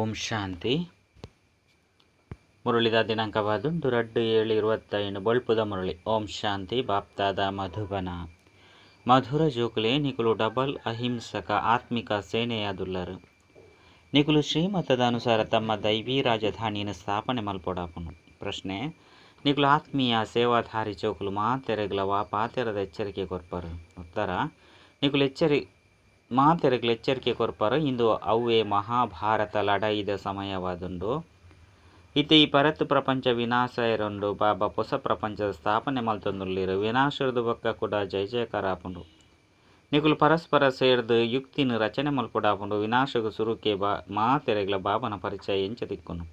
ಓಂ ಶಾಂತಿ. ಮುರಳಿದ ದಿನಾಂಕವಾದುಂಡು 2/7/25 ಬೊಳ್ಪುದ ಮುರಳಿ. ಓಂ ಶಾಂತಿ. ಬಾಪ್ತಾದ ಮಧುಬನ ಮಧುರ ಜೋಕುಲೆ ನಿಕುಲು ಡಬಲ್ ಅಹಿಂಸಕ ಆತ್ಮಿಕ ಸೇನೆಯಾದುಲ್ಲರು. ನಿಕುಲು ಶ್ರೀಮತದ ಅನುಸಾರ ತಮ್ಮ ದೈವೀ ರಾಜಧಾನಿಯನ್ನು ಸ್ಥಾಪನೆ ಮಲ್ಪೊಡಾಪುನು. ಪ್ರಶ್ನೆ: ನಿಕುಲು ಆತ್ಮೀಯ ಸೇವಾಧಾರಿ ಚೋಕುಲು ಮಾತೆರೆಗ್ಲ ವಾ ಪಾತೆರದ ಎಚ್ಚರಿಕೆ ಕೊರ್ಪರು? ಉತ್ತರ: ನಿಕುಲು ಮಾತೆರೆಗ್ಲ ಎಚ್ಚರಿಕೆ ಕೊರ್ಪರು. ಇಂದು ಅವ್ವೇ ಮಹಾಭಾರತ ಲಡಾಯಿದ ಸಮಯವಾದುಂಡು. ಇತ್ತೆ ಈ ಪರತ್ ಪ್ರಪಂಚ ವಿನಾಶ ಇರುಂಡು. ಬಾಬಾ ಹೊಸ ಪ್ರಪಂಚದ ಸ್ಥಾಪನೆ ಮಲ್ತೊಂದುಲ್ಲೆರ್. ವಿನಾಶರ್ದು ಬೊಕ್ಕ ಕೂಡ ಜಯ ಜಯಕಾರ ಆಪುಂಡು. ನಿಕುಲು ಪರಸ್ಪರ ಸೇರ್ದು ಯುಕ್ತಿನ ರಚನೆ ಮಲ್ಪೊಡಾಪುಂಡು. ವಿನಾಶಗ್ ಸುರುಕೆ ಮಾತೆರೆಗ್ಲ ಬಾಬನ ಪರಿಚಯ ಎಂಚ ತಿಕ್ಕುನು.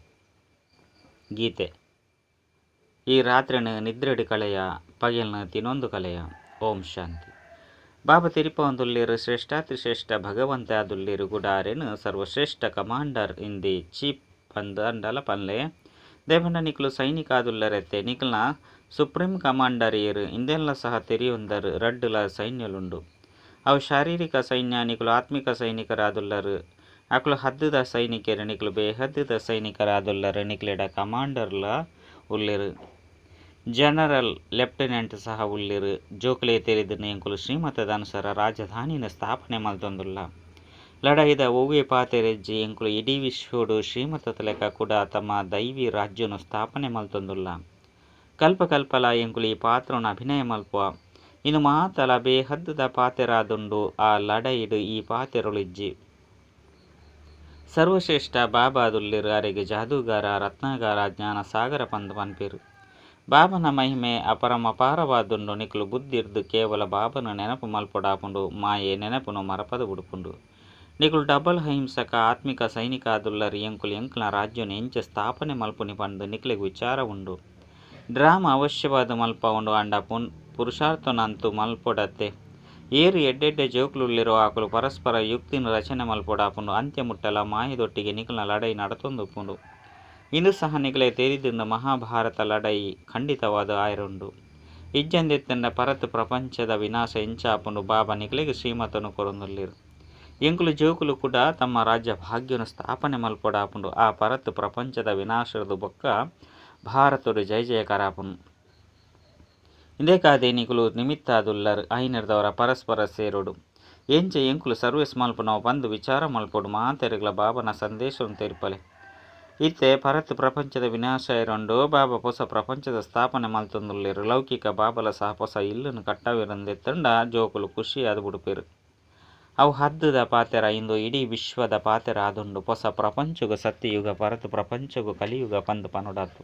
ಗೀತೆ: ಈ ರಾತ್ರಿನ ನಿದ್ರೆಡ್ ಕಳೆಯ, ಪಗೆಲ್ನ ತಿನೊಂದು ಕಲೆಯ. ಓಂ ಶಾಂತಿ. ಬಾಬಾ ತಿರುಪವಂದುಲ್ಲೇರು ಶ್ರೇಷ್ಠಾತಿಶ್ರೇಷ್ಠ ಭಗವಂತ ಆದುಲ್ಲೇರು ಗುಡಾರೆನು ಸರ್ವಶ್ರೇಷ್ಠ ಕಮಾಂಡರ್ ಇನ್ the chief ಪಂದಂಡಲ ಪನ್ಲೆ ದೇವಣ್ಣ. ನಿಕುಲು ಸೈನಿಕ ಆದುಲ್ಲರೆತ್ತೆ ನಿಕುಲ್ನ ಸುಪ್ರೀಂ ಕಮಾಂಡರ್ ಏರು ಇಂದೆಲ್ಲ ಸಹ ತೆರಿಯೊಂದರು. ರಡ್ಡುಲ ಸೈನ್ಯಲುಂಡು. ಅವು ಶಾರೀರಿಕ ಸೈನ್ಯ, ನಿಕುಲು ಆತ್ಮಿಕ ಸೈನಿಕರಾದುಲ್ಲರು. ಅಕುಲು ಹದ್ದುದ ಸೈನಿಕರು, ನಿಕುಲು ಬೇಹದ್ದುದ ಸೈನಿಕರಾದುಲ್ಲರು. ನಿಕುಲೆಡ ಕಮಾಂಡರ್ಲ ಉಲ್ಲೆರು, ಜನರಲ್ ಲೆಫ್ಟಿನೆಂಟ್ ಸಹ ಉಲ್ಲೆರು. ಜೋಕುಲೆ ತೆರಿದನು ಎಂಕುಲು ಶ್ರೀಮತದ ಅನುಸಾರ ರಾಜಧಾನಿನ ಸ್ಥಾಪನೆ ಮಲ್ತೊಂದುಲ್ಲ. ಲಡಾಯಿದ ಒವ್ವೇ ಪಾತೆರೆಜ್ಜಿ. ಎಂಕುಲು ಇಡೀ ವಿಶ್ವಡು ಶ್ರೀಮತದ ಲೆಕ್ಕ ಕೂಡ ತಮ್ಮ ದೈವಿ ರಾಜ್ಯನು ಸ್ಥಾಪನೆ ಮಲ್ತೊಂದುಲ್ಲ. ಕಲ್ಪ ಕಲ್ಪಲ ಎಂಕುಲು ಈ ಪಾತ್ರನ ಅಭಿನಯ ಮಲ್ಪುವ. ಇನ್ನು ಮಾತಲ ಬೇಹದ್ದುದ ಪಾತೆರಾದುಂಡು. ಆ ಲಡಾಯಿಡು ಈ ಪಾತೆರೊಳಿಜ್ಜಿ. ಸರ್ವಶ್ರೇಷ್ಠ ಬಾಬಾದುಲ್ಲೆರು. ಅರೆಗೆ ಜಾದೂಗಾರ, ರತ್ನಾಗಾರ, ಜ್ಞಾನ ಸಾಗರ ಪಂದು ಪನ್ಪೆರು. ಬಾಬನ ಮಹಿಮೆ ಅಪರಮಪಾರವಾದುಂಡು. ನಿಕುಲು ಬುದ್ಧಿರ್ದು ಕೇವಲ ಬಾಬನ ನೆನಪು ಮಲ್ಪೊಡಾಪುಂಡು. ಮಾಯೆ ನೆನಪುನು ಮರಪದ ಬುಡುಪುಂಡು. ನಿಕುಲು ಡಬಲ್ ಅಹಿಂಸಕ ಆತ್ಮಿಕ ಸೈನಿಕ ಆದುಲ್ಲರು. ಎಂಕುಲು ಎಂಕುಲ ರಾಜ್ಯನು ಎಂಚ ಸ್ಥಾಪನೆ ಮಲ್ಪುನಿ ಪಂದು ನಿಕುಲೆಗ್ ವಿಚಾರ ಉಂಡು. ಡ್ರಾಮ ಅವಶ್ಯವಾದ ಮಲ್ಪವುಂಡು. ಅಂಡ ಪುರುಷಾರ್ಥನಂತೂ ಮಲ್ಪೊಡತ್ತೆ. ಏರು ಎಡ್ಡೆಡ್ಡೆ ಜೋಕುಲುಲ್ಲೆರೋ ಆಕುಲು ಪರಸ್ಪರ ಯುಕ್ತಿನ ರಚನೆ ಮಲ್ಪೊಡಾಪುಂಡು. ಅಂತ್ಯ ಮುಟ್ಟಲ ಮಾಯೆದೊಟ್ಟಿಗೆ ನಿಕುಲ್ನ ಲಡಾಯಿ ನಡತೊಂದುಪ್ಪುಂಡು. ಇಂದು ಸಹ ನಿಕಲೆ ತೆರಿದುಂಡು. ಮಹಾಭಾರತ ಲಡಾಯಿ ಖಂಡಿತವಾದ ಆಯರುಂಡು. ಇಜ್ಜಂದೆತ್ತಂಡ ಪರತ್ ಪ್ರಪಂಚದ ವಿನಾಶ ಎಂಚಾಪುಂಡು. ಬಾಬಾ ನಿಕಲೆಗ್ ಶ್ರೀಮತನು ಕೊರೊಂದುಲ್ಲೆರು. ಎಂಕುಲು ಜೋಕುಲು ಕೂಡ ತಮ್ಮ ರಾಜ್ಯ ಭಾಗ್ಯನು ಸ್ಥಾಪನೆ ಮಲ್ಪೊಡಾಪುಂಡು. ಆ ಪರತ್ ಪ್ರಪಂಚದ ವಿನಾಶದ ಬೊಕ್ಕ ಭಾರತಡು ಜಯ ಜಯಕಾರಾಪುಂಡು. ಇಂದೇಕಾದೆ ನಿಕುಲು ನಿಮಿತ್ತಾದುಲ್ಲರ್. ಐನರ್ದವರ ಪರಸ್ಪರ ಸೇರೋಡು. ಎಂಚ ಎಂಕುಲು ಸರ್ವಿಸ್ ಮಲ್ಪುನವು ಪಂದು ವಿಚಾರ ಮಲ್ಪೊಡು. ಮಾತೆರೆಗ್ಲ ಬಾಬನ ಸಂದೇಶವನ್ನು ತೆರಿಪಲೆ. ಇತ್ತೆ ಪರತ್ ಪ್ರಪಂಚದ ವಿನಾಶ ಇರುಂಡು. ಬಾಬಾ ಹೊಸ ಪ್ರಪಂಚದ ಸ್ಥಾಪನೆ ಮಲ್ತೊಂದುಲ್ಲೆರು. ಲೌಕಿಕ ಬಾಬಲ ಸಹ ಹೊಸ ಇಲ್ಲನ್ನು ಕಟ್ಟವಿರಂದೆತ್ತಂಡ ಜೋಕುಲು ಖುಷಿಯಾದ ಬುಡುಪೆರು. ಅವು ಹದ್ದುದ ಪಾತೆರ. ಇಂದು ಇಡೀ ವಿಶ್ವದ ಪಾತೆರ ಆದುಂಡು. ಹೊಸ ಪ್ರಪಂಚಗು ಸತ್ಯಯುಗ, ಪರತ್ ಪ್ರಪಂಚಗು ಕಲಿಯುಗ ಪಂದು ಪನೊಡಾತು.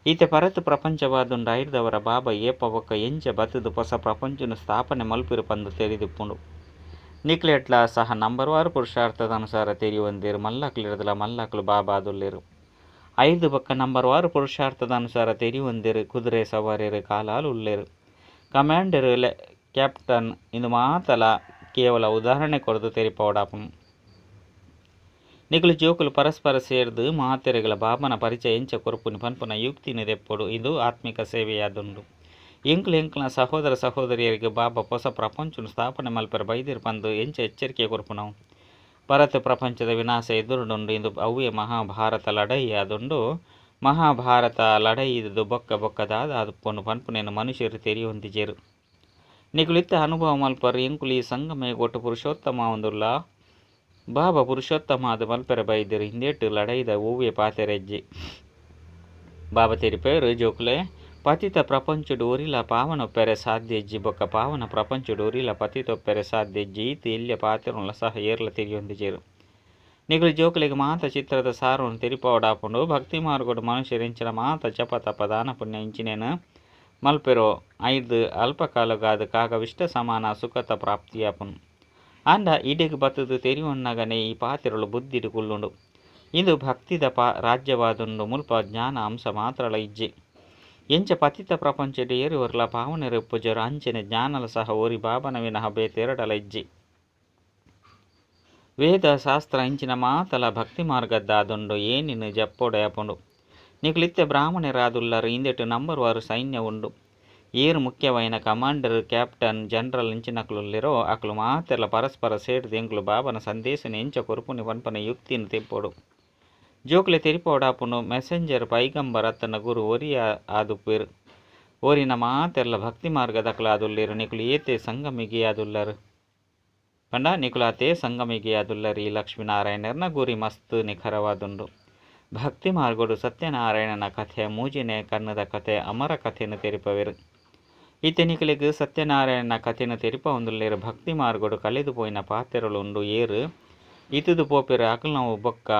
ಈತೆ ಪರತ್ ಪ್ರಪಂಚವಾದುಂಡು. ಐರ್ದವರ ಬಾಬಾ ಏಪ ಬೊಕ್ಕ ಎಂಚ ಬತ್ತದು ಹೊಸ ಪ್ರಪಂಚನು ಸ್ಥಾಪನೆ ಮಲ್ಪಿರು ಪಂದು ತೆರಿದಿಪ್ಪುಂಡು. ನಿಕ್ಲೆಟ್ಲ ಸಹ ನಂಬರ್ವಾರು ಪುರುಷಾರ್ಥದ ಅನುಸಾರ ತೆರಿಯೊಂದಿರು. ಮಲ್ಲಕ್ಲಿರ್ದಲ ಮಲ್ಲಕ್ಲು ಬಾಬಾದುಲ್ಲೆರು. ಐದು ಬೊಕ್ಕ ನಂಬರ್ವಾರು ಪುರುಷಾರ್ಥದ ಅನುಸಾರ ತೆರಿಯೊಂದಿರು. ಕುದುರೆ ಸವಾರಿರು ಕಾಲಾಲು ಉಲ್ಲೆರು. ಕಮಾಂಡರ್ ಕ್ಯಾಪ್ಟನ್ ಇಂದು ಮಾತಲ ಕೇವಲ ಉದಾಹರಣೆ ಕೊರದು ತೆರಿಪವಡಾಪುನು. ನಿಕುಲು ಜೋಕುಲು ಪರಸ್ಪರ ಸೇರ್ದು ಮಾತೆರೆಗಳ ಬಾಬನ ಪರಿಚಯ ಎಂಚ ಕೊರ್ಪುನಿ ಪನ್ಪುನ ಯುಕ್ತಿನ ದೆಪ್ಪೊಡು. ಇದು ಆತ್ಮಿಕ ಸೇವೆಯಾದುಂಡು. ಎಂಕುಲು ಎಂಕುಲ ಸಹೋದರ ಸಹೋದರಿಯರಿಗೆ ಬಾಬಾ ಹೊಸ ಪ್ರಪಂಚನು ಸ್ಥಾಪನೆ ಮಲ್ಪೆರ ಬೈದಿರು ಪಂದು ಎಂಚ ಎಚ್ಚರಿಕೆ ಕೊರ್ಪುನವು. ಪರತ್ ಪ್ರಪಂಚದ ವಿನಾಶ ಎದುರುಡುಂಡು. ಇಂದು ಅವ್ವೇ ಮಹಾಭಾರತ ಲಡಾಯಿ ಆದುಂಡು. ಮಹಾಭಾರತ ಲಡಾಯಿ ಬೊಕ್ಕ ಬೊಕ್ಕದಾದ ಆದುಪ್ಪುಂಡು ಪನ್ಪುನೇನು ಮನುಷ್ಯರು ತೆರಿಯೊಂದಿಜೆರು. ನಿಕುಲು ಇತ್ತೆ ಅನುಭವ ಮಲ್ಪರು. ಎಂಕುಲು ಈ ಸಂಗಮಯ ಒಟ್ಟು ಪುರುಷೋತ್ತಮ ಒಂದುಲ್ಲ. ಬಾಬಾ ಪುರುಷೋತ್ತಮ ಆದ ಮಲ್ಪೆರ ಬೈದಿರು. ಹಿಂದೇಟು ಲಡಾಯಿದ ಒವ್ವೇ ಪಾತೆರೆಜ್ಜಿ. ಬಾಬಾ ತೆರಿಪೇರು ಜೋಕುಲೆ ಪತಿತ ಪ್ರಪಂಚಡು ಒರಿಲ ಪಾವನ ಒಪ್ಪೆರೆ ಸಾಧ್ಯಜ್ಜಿ. ಬೊಕ್ಕ ಪಾವನ ಪ್ರಪಂಚಡು ಒರಿಲ ಪತಿತ ಒಪ್ಪೆರೆ ಸಾಧ್ಯಜ್ಜಿ. ಈತ ಎಲ್ಯ ಪಾತೆರುಲ ಸಹ ಏರ್ಲ ತೆರಿಯೊಂದಿಜೆರು. ನಿಕುಲು ಜೋಕುಲೆಗ್ ಮಾತ ಚಿತ್ರದ ಸಾರವನ್ನು ತೆರಿಪವಡಾಪುಂಡು. ಭಕ್ತಿ ಮಾರ್ಗಡು ಮನುಷ್ಯರು ಎಂಚಿನ ಮಾತ ಜಪ ತಪ ದಾನ ಪುಣ್ಯ ಇಂಚಿನೇನು ಮಲ್ಪೆರೋ ಐದು ಅಲ್ಪಕಾಲಗಾದ ಕಾಗವಿಷ್ಟ ಸಮಾನ ಸುಖತ ಪ್ರಾಪ್ತಿಯಾಪುನು. ಅಂಡ ಇಡೆಗ್ ಬತ್ತದು ತೆರಿಯೊನ್ನಗನೆ ಈ ಪಾತೆರಳು ಬುದ್ಧಿಡು ಕುಲ್ಲುಂಡು. ಇಂದು ಭಕ್ತಿದ ರಾಜ್ಯವಾದುಂಡು. ಮುಲ್ಪ ಜ್ಞಾನ ಅಂಶ ಮಾತ್ರಲ ಇಜ್ಜಿ. ಎಂಚ ಪತಿತ ಪ್ರಪಂಚಡ್ ಏರು ಒರ್ಲ ಪಾವನೆರು ಅಂಚನೆ ಜ್ಞಾನಲ ಸಹ ಓರಿ ಬಾಬನ ವಿನಃ ಬೇತೆರಡಲ ಇಜ್ಜಿ. ವೇದ ಶಾಸ್ತ್ರ ಇಂಚಿನ ಮಾತಲ ಭಕ್ತಿ ಮಾರ್ಗದ್ದಾದುಂಡು. ಏನಿನು ಜಪ್ಪೊಡಯಾಪುಂಡು. ನಿಕುಲಿತ್ತೆ ಬ್ರಾಹ್ಮಣರಾದುಲ್ಲರು. ಇಂದೆಟು ನಂಬರ್ವಾರು ಸೈನ್ಯ ಉಂಡು. ಏರ್ ಮುಖ್ಯವಾಯಿನ ಕಮಾಂಡರ್, ಕ್ಯಾಪ್ಟನ್, ಜನರಲ್ ಇಂಚಿನಕುಲುಲ್ಲೆರೋ ಅಕುಲು ಮಾತೆರ್ಲ ಪರಸ್ಪರ ಸೇರ್ದ್ ಎಂಕುಲು ಬಾಬನ ಸಂದೇಶನ್ ಎಂಚ ಕೊರ್ಪುನಿ ಪನ್ಪುನ ಯುಕ್ತಿನ್ ತೆರಿಪೊಡು. ಜೋಕುಲೆ ತೆರಿಪೊಡಾಪುಂಡು. ಮೆಸೆಂಜರ್, ಪೈಗಂಬರ್ ಅತ್ತಂಡ ಗುರು ಒರಿಯೇ ಆದುಪ್ಪುವೆರ್. ಒರಿನ ಮಾತೆರ್ಲ ಭಕ್ತಿ ಮಾರ್ಗದಕುಲಾದುಲ್ಲೆರ್. ನಿಕುಲು ಏತೆ ಸಂಗಮಯುಗಿಯಾದುಲ್ಲರ್ ಪಂಡ ನಿಕುಲು ಆತೇ ಸಂಗಮಯುಗಿಯಾದುಲ್ಲರ್. ಈ ಲಕ್ಷ್ಮೀನಾರಾಯಣೆರ್ನ ಗುರಿ ಮಸ್ತ್ ನಿಖರವಾದುಂಡು. ಭಕ್ತಿ ಮಾರ್ಗಡು ಸತ್ಯನಾರಾಯಣನ ಕಥೆ, ಮೂಜಿನೇ ಕಣ್ಣುದ ಕಥೆ, ಅಮರ ಕಥೆನ್ ತೆರಿಪವೆರ್. ಇತ್ತೆ ನಿಕಲೆಗ್ ಸತ್ಯನಾರಾಯಣನ ಕಥೆನ್ ತೆರಿಪಾವೊಂದುಲ್ಲೆರ್. ಭಕ್ತಿ ಮಾರ್ಗಡು ಕಳೆದು ಪೋಯಿನ ಪಾತೆರೊಲು ಉಂಡು. ಏರ್ ಇತ್ತುದು ಪೋಪೆರ್ ಅಕಲ್ನವು ಬೊಕ್ಕ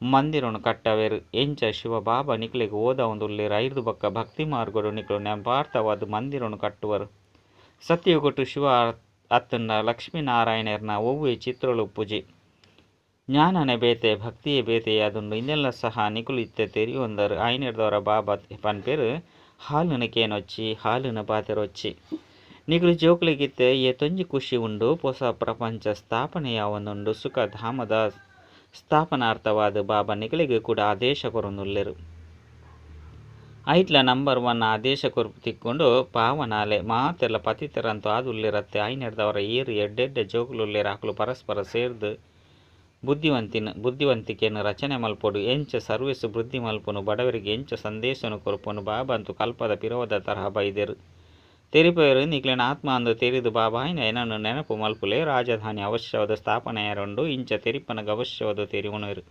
ಮಂದಿರನ್ ಕಟ್ಟವೆರ್. ಎಂಚ ಶಿವಬಾಬಾ ನಿಕಲೆಗ್ ಓದಾವೊಂದುಲ್ಲೆರ್. ಐರ್ದ್ ಬೊಕ್ಕ ಭಕ್ತಿ ಮಾರ್ಗಡು ನಿಕುಲು ನೆಪಾರ್ಥವಾದ್ ಮಂದಿರನ್ ಕಟ್ಟುವರು. ಸತ್ಯಯುಗಟ್ ಶಿವ ಅತ್ತಂಡ ಲಕ್ಷ್ಮೀನಾರಾಯಣೆರ್ನ ಒವ್ವೇ ಚಿತ್ರಲು ಉಪ್ಪುಜಿ. ಜ್ಞಾನನೇ ಬೇತೆ, ಭಕ್ತಿಯೇ ಬೇತೆಯಾದುಂಡು. ಇಂದೆಲ್ಲ ಸಹ ನಿಕುಲು ಇತ್ತೆ ತೆರಿಯೊಂದರ್. ಆಯಿನೆಡ್ದಾವರ ಬಾಬಾ ಪನ್ಪೆರ್ ಹಾಲುನ ಕೇನೊಚ್ಚಿ, ಹಾಲುನ ಪಾತೆರೊಚ್ಚಿ. ನಿಕುಲು ಜೋಕುಲೆಗಿತ್ತೆ ಏತೊಂಜಿ ಖುಷಿ ಉಂಡು. ಪೊಸ ಪ್ರಪಂಚ ಸ್ಥಾಪನೆಯಾವೊಂದುಂಡು. ಸುಖ ಧಾಮದ ಸ್ಥಾಪನಾರ್ಥವಾದ ಬಾಬಾ ನಿಕಲೆಗ್ ಕೂಡ ಆದೇಶ ಕೊರೊಂದುಲ್ಲೆರ್. ಐಟ್ಲ ನಂಬರ್ 1 ಆದೇಶ ಕೊರ್ಪು ತಿಕ್ಕೊಂಡು ಪಾವನಾಲೆ ಮಾತೆರ್ಲ ಪತಿತರಂತೂ ಆದುಲ್ಲೆರತ್ತೆ. ಆಯಿನೆಡ್ದಾವರ ಏರ್ ಎಡ್ಡೆಡ್ಡೆ ಜೋಕುಲುಲ್ಲೆರ್ ಅಕುಲು ಪರಸ್ಪರ ಸೇರ್ದ್ ಬುದ್ಧಿವಂತಿಕೆನ್ ರಚನೆ ಮಲ್ಪೊಡು. ಎಂಚ ಸರ್ವಿಸ್ ವೃದ್ಧಿ ಮಲ್ಪುನು, ಬಡವರಿಗೆ ಎಂಚ ಸಂದೇಶನ್ ಕೊರ್ಪುನು. ಬಾಬಾ ಅಂತೂ ಕಲ್ಪದ ಪಿರವುದ ತರಹ ಬೈದೆರ್. ತೆರಿಪೆರ್ ನಿಕ್ಲೆನ ಆತ್ಮ ಅಂದು ತೆರಿದು ಬಾಬಾಯಿನ ಎನನ್ ನೆನಪು ಮಲ್ಪುಲೆ. ರಾಜಧಾನಿ ಅವಶ್ಯವಾದ ಸ್ಥಾಪನೆಯಾರುಂಡು. ಇಂಚ ತೆರಿಪನಗ ಅವಶ್ಯವಾದ ತೆರಿಯುಣೆರ್.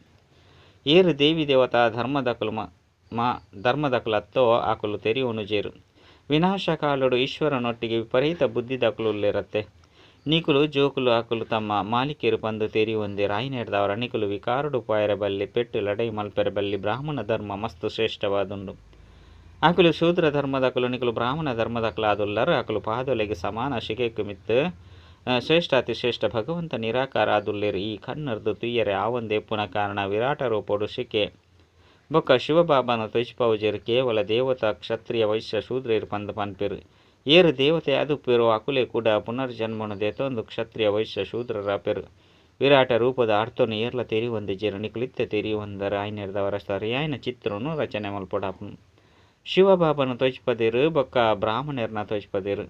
ಏರ್ ದೇವಿ ದೇವತಾ ಧರ್ಮದಕುಲು ಧರ್ಮದಕುಲತ್ತೋ ಅಕುಲು ತೆರಿಯುಣುಜೆರ್. ವಿನಾಶಕಾಲಡು ಈಶ್ವರನೊಟ್ಟಿಗೆ ವಿಪರೀತ ಬುದ್ಧಿದಕುಲುಲ್ಲೆರತ್ತೆ. ನಿಕುಲು ಜೋಕುಲು ಅಕುಲು ತಮ್ಮ ಮಾಲೀಕೆರು ಪಂದು ತೆರಿಯೊಂದೆರ್. ಆಯಿನೆಡ್ದಾವರ ನಿಕುಲು ವಿಕಾರಡು ಪೋಯೆರೆ ಬಲ್ಲಿ, ಪೆಟ್ಟು ಲಡೈ ಮಲ್ಪೆರೆ ಬಲ್ಲಿ. ಬ್ರಾಹ್ಮಣ ಧರ್ಮ ಮಸ್ತ್ ಶ್ರೇಷ್ಠವಾದುಂಡು. ಅಕುಲು ಶೂದ್ರ ಧರ್ಮದಕುಲು, ನಿಕುಲು ಬ್ರಾಹ್ಮಣ ಧರ್ಮದಕುಲಾದುಲ್ಲರ್. ಅಕುಲು ಪಾದೊಲೆಗ್ ಸಮಾನ ಶಿಖೆಕ್ ಮಿತ್ತ್ ಶ್ರೇಷ್ಠಾತಿ ಶ್ರೇಷ್ಠ ಭಗವಂತ ನಿರಾಕಾರ ಆದುಲ್ಲೆರ್. ಈ ಕಣ್ಣರ್ದ್ ತುಯ್ಯರೆ ಆವಂದೆ ಇಪ್ಪುನ ಕಾರಣ ವಿರಾಟ ರೂಪೊಡು ಶಿಖೆ ಬೊಕ್ಕ ಶಿವಬಾಬಾನ ತೊಜಿಪಾವುಜೆರ್. ಕೇವಲ ದೇವತಾ, ಕ್ಷತ್ರಿಯ, ವೈಶ್ಯ, ಶೂದ್ರೆರ್ ಪಂದ್ ಪನ್ಪೆರ್. ಏರ್ ದೇವತೆ ಆದುಪ್ಪೆರೋ ಅಕುಲೇ ಕೂಡ ಪುನರ್ಜನ್ಮನು ದೆತೊಂದು ಕ್ಷತ್ರಿಯ, ವೈಶ್ಯ, ಶೂದ್ರರಾಪೆರ್. ವಿರಾಟ ರೂಪದ ಅರ್ಥನು ಏರ್ಲ ತೆರಿಯೊಂದಿಜ್ಜೆರ್. ನಿಕುಲು ಇತ್ತೆ ತೆರಿಯೊಂದರ್. ಆಯಿನೆಡ್ದಾವರ ಸರಿಯಾಯಿನ ಚಿತ್ರನು ರಚನೆ ಮಲ್ಪೊಡಾಪುಂಡು. ಶಿವಬಾಬನ ತೊಜಿಪದೆರ್ ಬೊಕ್ಕ ಬ್ರಾಹ್ಮಣೆರ್ನ ತೊಜಿಪದೆರ್.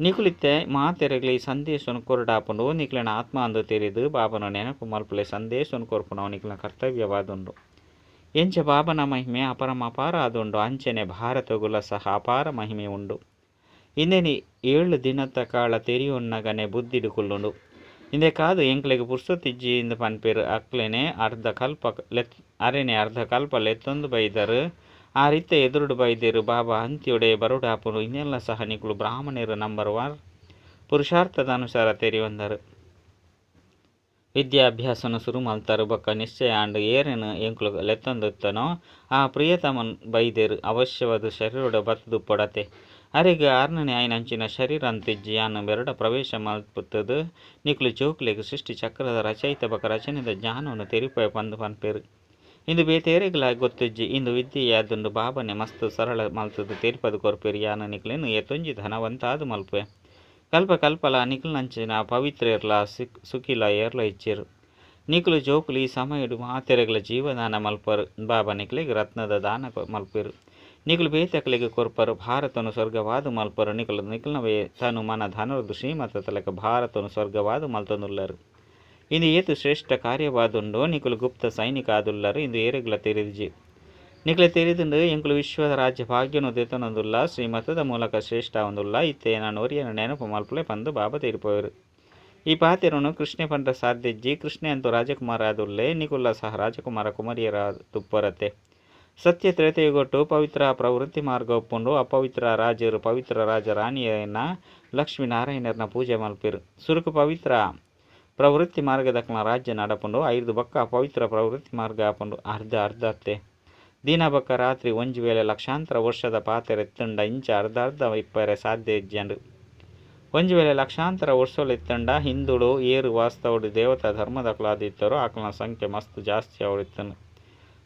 ನಿಕುಲಿತ್ತೆ ಮಾತೆರೆಗ್ಲ ಈ ಸಂದೇಶನ್ ಕೊರಡಾಪುಂಡು. ನಿಕ್ಲೆನ ಆತ್ಮ ಅಂದು ತೆರಿದು ಬಾಬನ ನೆನಪು ಮಲ್ಪುಲೆ. ಸಂದೇಶನ್ ಕೊರ್ಪುನವು ನಿಕ್ಲೆನ ಕರ್ತವ್ಯವಾದುಂಡು. ಎಂಚ ಬಾಬನ ಮಹಿಮೆ ಅಪರಮ ಅಪಾರ ಆದುಂಡು ಅಂಚನೆ ಭಾರತಗುಲ ಸಹ ಅಪಾರ ಮಹಿಮೆ ಉಂಡು. ಇಂದೆನಿ 7 ದಿನತ ಕಾಲ ತೆರಿಯೊನ್ನಗನೆ ಬುದ್ಧಿಡ್ ಕುಲ್ಲುಂಡು. ಇಂದೆಕಾದ್ ಎಂಕ್ಲೆಗ್ ಪುರ್ಸೊತ್ತಿಜ್ಜಿ ಇಂದ್ ಪನ್ಪೆರ್. ಅಕ್ಲೆನೆ ಅರ್ಧ ಕಲ್ಪ ಅರೆನೆ ಅರ್ಧ ಕಲ್ಪ ಲೆತ್ತೊಂದು ಬೈದರ್. ಆರಿತ್ತೆ ಎದುರುಡು ಬೈದೆರ್. ಬಾಬಾ ಅಂತ್ಯೊಡೆ ಬರೊಡಾಪುಂಡು. ಇಂದೆಲ್ಲ ಸಹ ನಿಕುಲು ಬ್ರಾಹ್ಮಣೆರ್ ನಂಬರ್ 1 ಪುರುಷಾರ್ಥದ ಅನುಸಾರ ತೆರಿಯೊಂದರ್. ವಿದ್ಯಾಭ್ಯಾಸನ್ ಸುರು ಮಲ್ತರ್. ಬೊಕ್ಕ ನಿಶ್ಚಯ ಆಂಡ್ ಏರೆನ್ ಎಂಕುಲು ಲೆತ್ತೊಂದಿತ್ತನೋ ಆ ಪ್ರಿಯತಮನ್ ಬೈದೆರ್. ಅವಶ್ಯವಾದ್ ಶರೀರೊಡು ಬತ್ತುದುಪ್ಪೊಡತೆ. ಅರೆಗ್ ಆರ್ನನೆ ಆಯಿನಂಚಿನ ಶರೀರ ಅಂತೂ ಇಜ್ಜಿ. ಯಾನ್ ಬೆರಡ ಪ್ರವೇಶ ಮಲ್ತುದು ನಿಕುಲು ಜೋಕುಲೆಗ್ ಸೃಷ್ಟಿ ಚಕ್ರದ ರಚಯಿತ ಬೊಕ್ಕ ರಚನೆದ ಜ್ಞಾನವನ್ನು ತೆರಿಪಾವೆ ಪಂದ್ ಪನ್ಪೆರ್. ಇಂದು ಬೇತೆರೆಗ್ಲಾ ಗೊತ್ತಿಜ್ಜಿ. ಇಂದು ವಿದ್ಯೆಯಾದುಂಡು. ಬಾಬಾನೆ ಮಸ್ತ್ ಸರಳ ಮಲ್ತುದು ತೆರಿಪಾದ್ ಕೊರ್ಪೆರ್. ಯಾನ್ ನಿಕ್ಲೆನ್ ಏತೊಂಜಿ ಧನವಂತಾದ್ ಮಲ್ಪುವೆ. ಕಲ್ಪ ಕಲ್ಪಲ ನಿಕುಲ್ನಂಚಿನ ಪವಿತ್ರೆರ್ಲ ಸುಖಿಲ ಏರ್ಲ ಇಜ್ಜೆರ್. ನಿಕುಲು ಜೋಕುಲು ಈ ಸಮಯಡ್ ಮಾತೆರೆಗ್ಲ ಜೀವದಾನ ಮಲ್ಪರು. ಬಾಬಾ ನಿಕ್ಲೆಗ್ ರತ್ನದ ದಾನ ಮಲ್ಪೆರ್. ನಿಕುಲು ಬೇತೆಕ್ಲೆಗ್ ಕೊರ್ಪರು. ಭಾರತನ್ ಸ್ವರ್ಗವಾದ್ ಮಲ್ಪರು. ನಿಕುಲು ನಿಕಲ್ನವೇ ತನು ಮನ ಧನರ್ದ್ ಶ್ರೀಮತದ ಭಾರತನ್ ಸ್ವರ್ಗವಾದ್ ಮಲ್ತೊಂದುಲ್ಲರ್. ಇಂದು ಏತ್ ಶ್ರೇಷ್ಠ ಕಾರ್ಯವಾದುಂಡು. ನಿಕುಲು ಗುಪ್ತ ಸೈನಿಕ ಆದುಲ್ಲರ್. ಇಂದು ಏರೆಗ್ಲ ತೆರಿದಿಜಿ. ನಿಕ್ಲೆ ತೆರಿದುಂಡು ಎಂಕುಲು ವಿಶ್ವದ ರಾಜ್ಯ ಭಾಗ್ಯನು ದೆತೊನೊಂದುಲ್ಲ. ಶ್ರೀಮತದ ಮೂಲಕ ಶ್ರೇಷ್ಠ ಆವೊಂದುಲ್ಲ. ಇತ್ತೆ ಎನನ್ ಒರಿಯನ ನೆನಪು ಮಲ್ಪುಲೆ ಪಂದ್ ಬಾಬಾ ತೆರಿಪವೆರ್. ಈ ಪಾತೆರನು ಕೃಷ್ಣೆ ಪಂಡ ಸಾಧ್ಯ ಇಜ್ಜಿ. ಕೃಷ್ಣೆ ಅಂತೂ ರಾಜಕುಮಾರ ಆದುಲ್ಲೆ. ನಿಕುಲ್ಲ ಸಹ ರಾಜಕುಮಾರ ಕುಮಾರಿಯರಾದುಪ್ಪರತೆ. ಸತ್ಯ ತ್ರೇತಯುಗೊಟ್ಟು ಪವಿತ್ರ ಪ್ರವೃತ್ತಿ ಮಾರ್ಗ ಉಪ್ಪುಂಡು. ಅಪವಿತ್ರ ರಾಜರು ಪವಿತ್ರ ರಾಜ ರಾಣಿಯನ ಲಕ್ಷ್ಮೀನಾರಾಯಣರ್ನ ಪೂಜೆ ಮಲ್ಪೆರ್. ಸುರುಕು ಪವಿತ್ರ ಪ್ರವೃತ್ತಿ ಮಾರ್ಗದಕ್ಲ ರಾಜ್ಯ ನಡಪುಂಡು. ಐರ್ದ್ ಬೊಕ್ಕ ಅಪವಿತ್ರ ಪ್ರವೃತ್ತಿ ಮಾರ್ಗ ಆಪುಂಡು. ಅರ್ಧ ಅರ್ಧ ಅತ್ತೆ. ದಿನ ಬೊಕ್ಕ ರಾತ್ರಿ ಒಂಜಿ ವೇಳೆ ಲಕ್ಷಾಂತರ ವರ್ಷದ ಪಾತೆರ ಇತ್ತುಂಡ ಇಂಚ ಅರ್ಧ ಅರ್ಧ ಇಪ್ಪರೆ ಸಾಧ್ಯ ಇಜ್ಜಂಡು. ಒಂಜಿ ವೇಳೆ ಲಕ್ಷಾಂತರ ವರ್ಷಲು ಇತ್ತುಂಡ ಹಿಂದೂಳು ಏರು ವಾಸ್ತವಡು ದೇವತಾ ಧರ್ಮದಕುಲಾದಿತ್ತರೋ ಅಕಲ್ನ ಸಂಖ್ಯೆ ಮಸ್ತ್ ಜಾಸ್ತಿ ಆವಡಿತ್ತುಂಡು.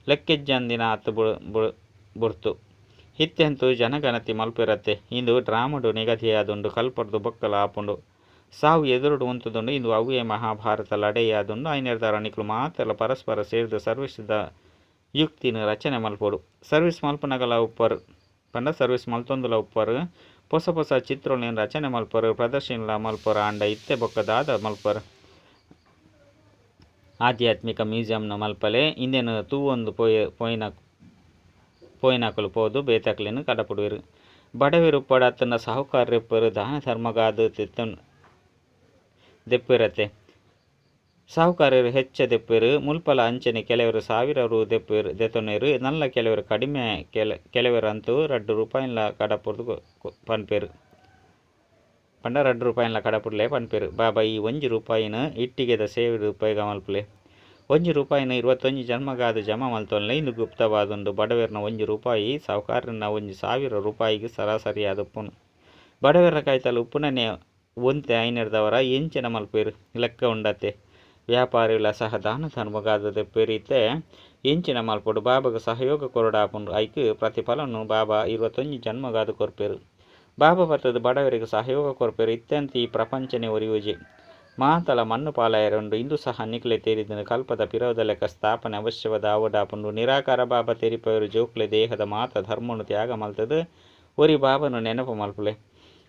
ಲೆಕ್ಕೆಜ್ಜಂದಿನ ಆತ್ ಬುಡ್ತು. ಇತ್ಯಂತೂ ಜನಗಣತಿ ಮಲ್ಪೆರತ್ತೆ. ಇಂದು ಡ್ರಾಮಡು ನಿಗದಿಯಾದುಂಡು. ಕಲ್ಪರ್ದು ಬೊಕ್ಕಲ ಆಪುಂಡು. ಸಾವು ಎದುರುಡು ಉಂತುದುಂಡು. ಇಂದು ಅವ್ವೇ ಮಹಾಭಾರತ ಲಡಾಯಿಯಾದುಂಡು. ಆಯಿನೆಡ್ದಾವರ ನಿಕುಲು ಮಾತೆರ್ಲ ಪರಸ್ಪರ ಸೇರ್ದ್ ಸರ್ವಿಸ್ದ ಯುಕ್ತಿನ್ ರಚನೆ ಮಲ್ಪೊಡು. ಸರ್ವಿಸ್ ಮಲ್ಪುನಗಲ ಉಪ್ಪರು. ಪಂಡ ಸರ್ವಿಸ್ ಮಲ್ತೊಂದುಲ ಉಪ್ಪರು. ಪೊಸ ಪೊಸ ಚಿತ್ರೊಲೆನ್ ರಚನೆ ಮಲ್ಪರು, ಪ್ರದರ್ಶನಲ ಮಲ್ಪರು ಆಂಡ ಇತ್ತೆ ಬೊಕ್ಕ ದಾದ ಮಲ್ಪರು. ಆಧ್ಯಾತ್ಮಿಕ ಮ್ಯೂಸಿಯಂನು ಮಲ್ಪಲೆ ಇಂದೆನ್ ತೂವೊಂದು ಪೋಯ ಪೋಯಿನ ಪೋಯಿನಕುಲು ಪೋದು ಬೇತಕ್ಲೆನ್ ಕಡಪುಡುವೆರ್. ಬಡವೆರ್ ಉಪ್ಪಡ್ ಅತ್ತುಂಡ ಸಾಹುಕಾರೆರ್ ಇಪ್ಪೆರ್ ದಾನ ಧರ್ಮಗಾದ್ ದೆತ್ತೊನ್ ದೆಪ್ಪೆರತೆ. ಸಾಹುಕಾರೆರ್ ಹೆಚ್ಚ ದೆಪ್ಪೆರ್. ಮುಲ್ಪಲ ಅಂಚನೆ ಕೆಲವೆರ್ ಸಾವಿರ ರೂ ದೆಪ್ಪೆರ್ ದೆತೊನುವೆರ್ ನಲ್ಲ ಕೆಲವೆರ್ ಕಡಿಮೆ ಕೆಲವೆರ್ ಅಂತೂ 2 ರೂಪಾಯಿನ್ಲ ಕಡಪುರ್ದು ಪನ್ಪೆರ್. ಪಂಡ 2 ರೂಪಾಯಿನ್ಲ ಕಡಪುಡ್ಲೆ ಪನ್ಪೆರ್. ಬಾಬಾ ಈ 1 ರೂಪಾಯಿನ್ ಇಟ್ಟಿಗೆದ ಸೇವೆಡ್ ಉಪಯೋಗ ಮಲ್ಪುಲೆ. 1 ರೂಪಾಯಿನ್ 21 ಜನ್ಮಗಾದ್ ಜಮಾ ಮಲ್ತೊನ್ಲೆ. ಇಂದು ಗುಪ್ತವಾದುಂಡು. ಬಡವೆರ್ನ 1 ರೂಪಾಯಿ ಸಾಹುಕಾರನ 1000 ರೂಪಾಯಿಗ್ ಸರಾಸರಿಯಾದ್ ಉಪ್ಪುನು. ಬಡವೆರ್ನ ಕೈತಲ್ ಉಪ್ಪುನನೇ ಒಂತೆ ಐನೆರ್ದವರ ಎಂಚಿನ ಮಲ್ಪುವೆರ್ ಲೆಕ್ಕ ಉಂಡತೆ. ವ್ಯಾಪಾರಿಲ ಸಹ ದಾನ ಧರ್ಮಗಾದ್ ದೆಪ್ಪೆರ್. ಇತ್ತೆ ಎಂಚಿನ ಮಲ್ಪೊಡು ಬಾಬಾಗ್ ಸಹಯೋಗ ಕೊರೊಡಾಪುಂಡು. ಐಕ್ ಪ್ರತಿಫಲನು ಬಾಬಾ 21 ಜನ್ಮಗಾದ್ ಕೊರ್ಪೆರ್. ಬಾಬಾ ಬತ್ತದ್ ಬಡವರಿಗೆ ಸಹಯೋಗ ಕೊರ್ಪೆರ್. ಇತ್ಯಂತ ಈ ಪ್ರಪಂಚನೆ ಒರಿಯುಜಿ. ಮಾತಲ ಮಣ್ಣು ಪಾಲಾಯೆರೆ ಉಂಡು. ಇಂದು ಸಹ ನಿಕ್ಲೆ ತೆರಿದಿನ ಕಲ್ಪದ ಪಿರವುದ ಲೆಕ್ಕ ಸ್ಥಾಪನೆ ಅವಶ್ಯವಾದ ಆವೊಡಾಪುಂಡು. ನಿರಾಕಾರ ಬಾಬಾ ತೆರಿಪವೆರ್ ಜೋಕ್ಲೆ ದೇಹದ ಮಾತ ಧರ್ಮನು ತ್ಯಾಗ ಮಲ್ತದ್ ಒರಿ ಬಾಬಾನು ನೆನಪು ಮಲ್ಪುಲೆ.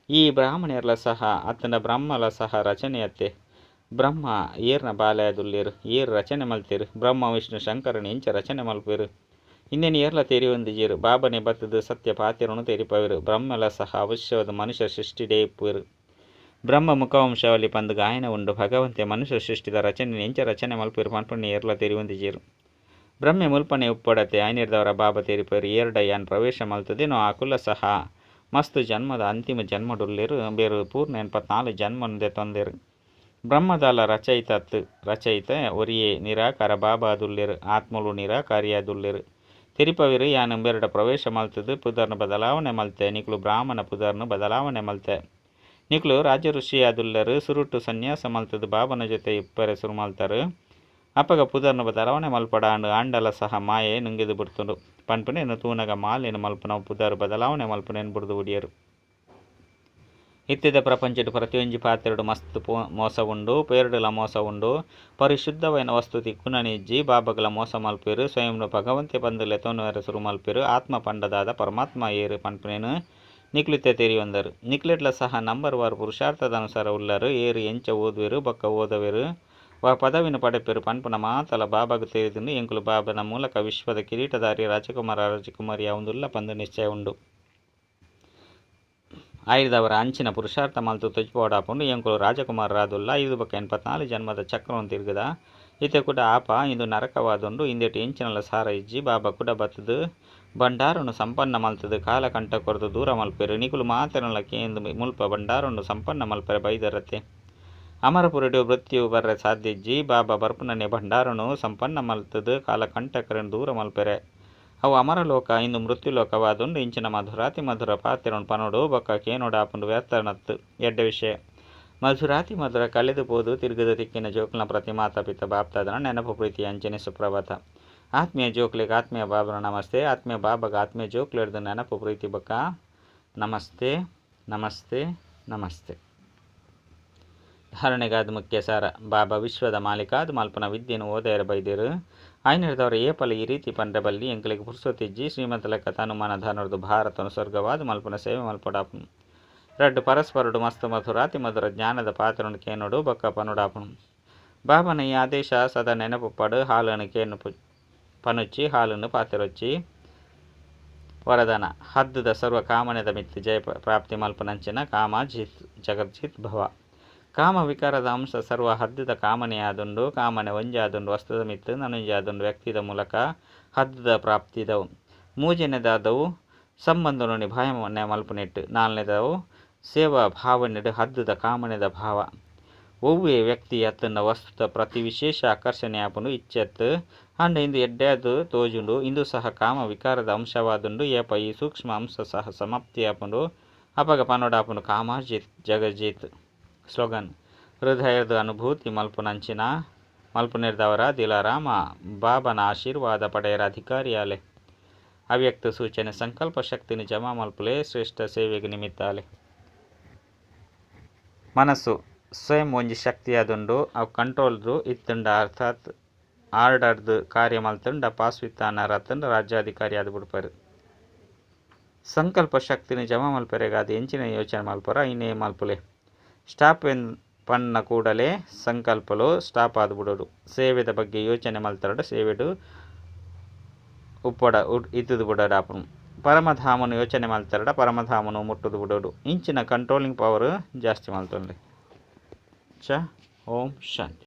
ಈ ಬ್ರಾಹ್ಮಣೆರ್ಲ ಸಹ ಅತ್ತಂಡ ಬ್ರಹ್ಮಲ ಸಹ ರಚನೆಯತ್ತೆ. ಬ್ರಹ್ಮ ಏರ್ನ ಬಾಲಯದುಲ್ಲೆರ್ ಏರ್ ರಚನೆ ಮಲ್ತೆರ್. ಬ್ರಹ್ಮ ವಿಷ್ಣು ಶಂಕರನ್ ಎಂಚ ರಚನೆ ಮಲ್ಪೆರ್. ಇಂದೆನ್ ಏರ್ಲ ತೆರಿಯೊಂದಿಜೆರ್. ಬಾಬನೆ ಬತ್ತದ್ ಸತ್ಯ ಪಾತೆರನು ತೆರಿಪವೆರ್. ಬ್ರಹ್ಮಲ ಸಹ ಅವಶ್ಯವಾದ ಮನುಷ್ಯ ಸೃಷ್ಟಿಡೇ ಇಪ್ಪುವೆರ್. ಬ್ರಹ್ಮ ಮುಖವಂಶಾವಳಿ ಪಂದ್ ಗಾಯನ ಉಂಡು. ಭಗವಂತೆ ಮನುಷ್ಯ ಸೃಷ್ಟಿದ ರಚನೆ ಎಂಚ ರಚನೆ ಮಲ್ಪೆರ್ ಪನ್ಪುನ ಏರ್ಲ ತೆರಿಯೊಂದಿಜೆರ್. ಬ್ರಹ್ಮೆ ಮುಲ್ಪನೆ ಉಪ್ಪಡತೆ ಐನೆರ್ದವರ ಬಾಬಾ ತೆರಿಪವೆರ್. ಏರ್ಡ ಯಾನ್ ಪ್ರವೇಶ ಮಲ್ತದೇನೋ ಆಕುಲ ಸಹ ಮಸ್ತ್ ಜನ್ಮದ ಅಂತಿಮ ಜನ್ಮಡುಲ್ಲೆರ್. ಬೇರು ಪೂರ್ಣ 84 ಜನ್ಮನು ದೆತೊಂದೆರ್. ಬ್ರಹ್ಮದಾಲ ರಚಯಿತತ್ ರಚಯಿತ ಒರಿಯೇ ನಿರಾಕಾರ ಬಾಬಾದುಲ್ಲೆರ್. ಆತ್ಮಲು ನಿರಾಕಾರಿಯಾದುಲ್ಲೆರ್. ತೆರಿಪವೆರ್ ಯಾನ್ ಉಂಬೆರ್ಡ ಪ್ರವೇಶ ಮಲ್ತದ್ ಪುದರ್ನ ಬದಲಾವಣೆ ಮಲ್ತೆ. ನಿಕುಲು ಬ್ರಾಹ್ಮಣ ಪುದರ್ನ ಬದಲಾವಣೆ ಮಲ್ತೆ. ನಿಕುಲು ರಾಜ ಋಷಿಯಾದುಲ್ಲೆರ್. ಸುರುಟು ಸನ್ಯಾಸ ಮಲ್ತದ್ ಬಾಬನ ಜೊತೆ ಇಪ್ಪರೆ ಸುರು ಮಲ್ತಾರ್. ಅಪಗ ಪುದರ್ನ ಬದಲಾವಣೆ ಮಲ್ಪಡಾಂಡ್ ಆಂಡಲ ಸಹ ಮಾಯೆ ನುಂಗಿದ್ ಬಿಡ್ತುಂಡು. ಪನ್ಪುನೇನು ತೂನಗ ಮಾಲೆನ್ ಮಲ್ಪುನ ಪುದರ್ ಬದಲಾವಣೆ ಮಲ್ಪುನೇನು ಬುಡ್ದು ಬುಡಿಯೆರ್. ಇತ್ತೆದ ಪ್ರಪಂಚಡ್ ಪ್ರತಿಯೊಂಜಿ ಪಾತೆರಡ್ ಮಸ್ತ್ ಮೋಸ ಉಂಡು. ಪೇರ್ಡಲ ಮೋಸ ಉಂಡು. ಪರಿಶುದ್ಧವಾಯಿನ ವಸ್ತು ತಿಕ್ಕುನನೇ ಇಜ್ಜಿ. ಬಾಬಾಗ್ಲ ಮೋಸ ಮಲ್ಪೆರ್. ಸ್ವಯಂ ಭಗವಂತೆ ಪಂದ್ ಲೆತೊನುವರೆ ಸುರು ಮಲ್ಪೆರ್. ಆತ್ಮ ಪಂಡ ದಾದ ಪರಮಾತ್ಮ ಏರ್ ಪನ್ಪುನೇನು ನಿಕ್ಲು ಇತ್ತೆ ತೆರಿಯೊಂದರ್. ನಿಕ್ಲೆಡ್ಲ ಸಹ ನಂಬರ್ ವಾರ್ ಪುರುಷಾರ್ಥದ ಅನುಸಾರ ಉಲ್ಲರ್. ಏರ್ ಎಂಚ ಓದುವೆರ್ ಬೊಕ್ಕ ಓದವೆರ್ ವಾ ಪದವಿನ ಪಡೆಪೆರ್ ಪನ್ಪುನ ಮಾತಲ ಬಾಬಾಗ್ ತೆರಿದುಂಡು. ಎಂಕುಲು ಬಾಬನ ಮೂಲಕ ವಿಶ್ವದ ಕಿರೀಟಧಾರಿ ರಾಜಕುಮಾರ ರಾಜಕುಮಾರಿ ಆವೊಂದುಲ್ಲ ಪಂದ್ ನಿಶ್ಚಯ ಉಂಡು. ಆಯಿರ್ದವರ ಅಂಚಿನ ಪುರುಷಾರ್ಥ ಮಲ್ತು ತೊಜಿಪೋಡಾಪುಂಡು. ಎಂಕುಲು ರಾಜಕುಮಾರರಾದುಲ್ಲ. 5 ಬೊಕ್ಕ 84 ಜನ್ಮದ ಚಕ್ರವನ್ನು ತಿರುಗದ. ಇತ್ತೆ ಕುಡ ಆಪ ಇಂದು ನರಕವಾದುಂಡು. ಇಂದೆಟ್ ಎಂಚಿನಲ ಸಾರ ಇಜ್ಜಿ. ಬಾಬಾ ಕುಡ ಬತ್ತದ್ ಭಂಡಾರನು ಸಂಪನ್ನ ಮಲ್ತದ್ ಕಾಲಕಂಟ ಕೊರ್ದು ದೂರ ಮಲ್ಪೆರ್. ನಿಕುಲು ಮಾತೆರ್ನಲ ಕೇಂದ್ ಮುಲ್ಪ ಭಂಡಾರನ್ನು ಸಂಪನ್ನ ಮಲ್ಪರೆ ಬೈದರತೆ. ಅಮರಪುರಿಡ್ ಮೃತ್ಯು ಬರ್ರೆ ಸಾಧ್ಯ ಇಜ್ಜಿ. ಬಾಬಾ ಬರ್ಪುನನೇ ಭಂಡಾರನು ಸಂಪನ್ನ ಮಲ್ತದ್ ಕಾಲಕಂಟಕರನ್ನು ದೂರ ಮಲ್ಪೆರೆ. ಅವು ಅಮರಲೋಕ ಇಂದು ಮೃತ್ಯುಲೋಕವಾದುಂಡು. ಇಂಚಿನ ಮಧುರಾತಿ ಮಧುರ ಪಾತೆರನು ಪನೊಡು ಬೊಕ್ಕ ಕೇನೊಡಾಪುಂಡು ವ್ಯರ್ಥನತ್ ಎಡ್ಡೆ ವಿಷಯ. ಮಧುರಾತಿ ಮಧುರ ಕಳೆದು ಪೋದು ತಿರುಗದ ತಿಕ್ಕಿನ ಜೋಕ್ಲನ ಪ್ರತಿ ಮಾತಾ ಪಿತ ಬಾಪ್ತಾದನ ನೆನಪು ಪ್ರೀತಿ ಅಂಚನೆ ಸುಪ್ರಭಾತ. ಆತ್ಮೀಯ ಜೋಕ್ಲೆಗ್ ಆತ್ಮೀಯ ಬಾಬನ ನಮಸ್ತೆ. ಆತ್ಮೀಯ ಬಾಬಾಗ ಆತ್ಮೀಯ ಜೋಕ್ಲೆಡ್ದು ನೆನಪು ಪ್ರೀತಿ ಬೊಕ್ಕ ನಮಸ್ತೆ ನಮಸ್ತೆ ನಮಸ್ತೆ. ಧಾರಣೆಗಾದ ಮುಖ್ಯ ಸಾರ. ಬಾಬಾ ವಿಶ್ವದ ಮಾಲೀಕಾದ್ ಮಲ್ಪುನ ವಿದ್ಯೆನು ಓದಯರ ಬೈದೆರ್. ಐನೆರ್ದವರ ಏಪಲ ಈ ರೀತಿ ಪಂಡ್ರೆ ಬಲ್ಲಿ ಎಂಕ್ಲೆಗ್ ಪುರ್ಸೊತಿಜ್ಜಿ. ಶ್ರೀಮಂತ ಲೆಕ್ಕ ತನುಮನ ಧನರ್ದು ಭಾರತನು ಸ್ವರ್ಗವಾದ ಮಲ್ಪುನ ಸೇವೆ ಮಲ್ಪೊಡಾಪುನು. ರಡ್ಡ್ ಪರಸ್ಪರಡು ಮಸ್ತ್ ಮಧುರಾತಿ ಮಧುರ ಜ್ಞಾನದ ಪಾತ್ರನು ಕೇನೋಡು ಬೊಕ್ಕ ಪನೊಡಾಪುನು. ಬಾಬನ ಈ ಆದೇಶ ಸದಾ ನೆನಪುಪ್ಪಡು. ಹಾಲನ್ನು ಕೇನು ಪನುಚ್ಚಿ ಹಾಲನ್ನು ಪಾತೆರೊಚ್ಚಿ. ವರದಾನ ಹದ್ದುದ ಸರ್ವ ಕಾಮನೆದ ಮಿತ್ತು ಜಯ ಪ್ರಾಪ್ತಿ ಮಲ್ಪುನಂಚಿನ ಕಾಮ ಜಿತ್ ಜಗಜ್ಜಿತ್ ಭವ. ಕಾಮ ವಿಕಾರದ ಅಂಶ ಸರ್ವ ಹದ್ದುದ ಕಾಮನೆಯಾದುಂಡು. ಕಾಮನೆ ಒಂಜಾದುಂಡು ವಸ್ತುದ ಮಿತ್ತು ನನೊಂಜಾದುಂಡು ವ್ಯಕ್ತಿದ ಮೂಲಕ ಹದ್ದುದ ಪ್ರಾಪ್ತಿದವು. ಮೂಜನೇದಾದವು ಸಂಬಂಧನು ನಿಭಾಯನೆ ಮಲ್ಪುನೆಟ್ಟು. ನಾಲ್ನೇದವು ಸೇವಾ ಭಾವನೆಡು ಹದ್ದುದ ಕಾಮನೆದ ಭಾವ. ಒವ್ವೇ ವ್ಯಕ್ತಿ ಅತ್ತಂಡ ವಸ್ತುದ ಪ್ರತಿ ವಿಶೇಷ ಆಕರ್ಷಣೆ ಆಪುಂಡು ಇಚ್ಛೆತ್ ಅಂಡ ಇಂದು ಎಡ್ಡೆಯಾದ್ ತೋಜುಂಡು. ಇಂದು ಸಹ ಕಾಮ ವಿಕಾರದ ಅಂಶವಾದುಂಡು. ಏಪ ಈ ಸೂಕ್ಷ್ಮ ಅಂಶ ಸಹ ಸಮಾಪ್ತಿ ಆಪುಂಡು ಅಪಗ ಪನೊಡಾಪುಂಡು ಕಾಮಾಜಿತ್ ಜಗಜ್ಜಿತ್. ಸ್ಲೋಗನ್ ಹೃದಯದ ಅನುಭೂತಿ ಮಲ್ಪುನಂಚಿನ ಮಲ್ಪುನೆರ್ದವರ ದಿಲಾರಾಮ ಬಾಬನ ಆಶೀರ್ವಾದ ಪಡೆಯರ ಅಧಿಕಾರಿಯಾಲೆ. ಅವ್ಯಕ್ತ ಸೂಚನೆ ಸಂಕಲ್ಪ ಶಕ್ತಿನ ಜಮಾ ಮಲ್ಪುಲೆ ಶ್ರೇಷ್ಠ ಸೇವೆಗೆ ನಿಮಿತ್ತಾಲೆ. ಮನಸ್ಸು ಸ್ವಯಂ ಒಂಜಿ ಶಕ್ತಿಯಾದುಂಡು. ಅವು ಕಂಟ್ರೋಲ್ದು ಇತ್ತುಂಡ ಅರ್ಥಾತ್ ಆರ್ಡರ್ದು ಕಾರ್ಯ ಮಲ್ತುಂಡ ಪಾಸ್ವಿತ್ತಾನರ ಅತ್ತಂಡ ರಾಜ್ಯಾಧಿಕಾರಿ ಆದ್ ಬಿಡ್ಪೆರ್. ಸಂಕಲ್ಪ ಶಕ್ತಿನ್ ಜಮಾ ಮಲ್ಪೆರೆಗಾದ್ ಎಂಚಿನ ಯೋಚನೆ ಮಲ್ಪರ ಐನೇ ಮಲ್ಪುಲೆ. ಸ್ಟಾಪ್ ಪನ್ನ ಕೂಡಲೇ ಸಂಕಲ್ಪಲು ಸ್ಟಾಪ್ ಆದ್ ಬುಡೋಡು. ಸೇವೆದ ಬಗ್ಗೆ ಯೋಚನೆ ಮಲ್ತರಡ ಸೇವೆಡು ಉಪ್ಪಡ ಇತ್ತದು ಬುಡಾಪುನು. ಪರಮಧಾಮನು ಯೋಚನೆ ಮಲ್ತರಡ ಪರಮಧಾಮನು ಮುಟ್ಟುದು ಬುಡೋಡು. ಇಂಚಿನ ಕಂಟ್ರೋಲಿಂಗ್ ಪವರ್ ಜಾಸ್ತಿ ಮಲ್ತೊನ್ಲೆ. ಚ ಓಂ ಶಾಂತಿ.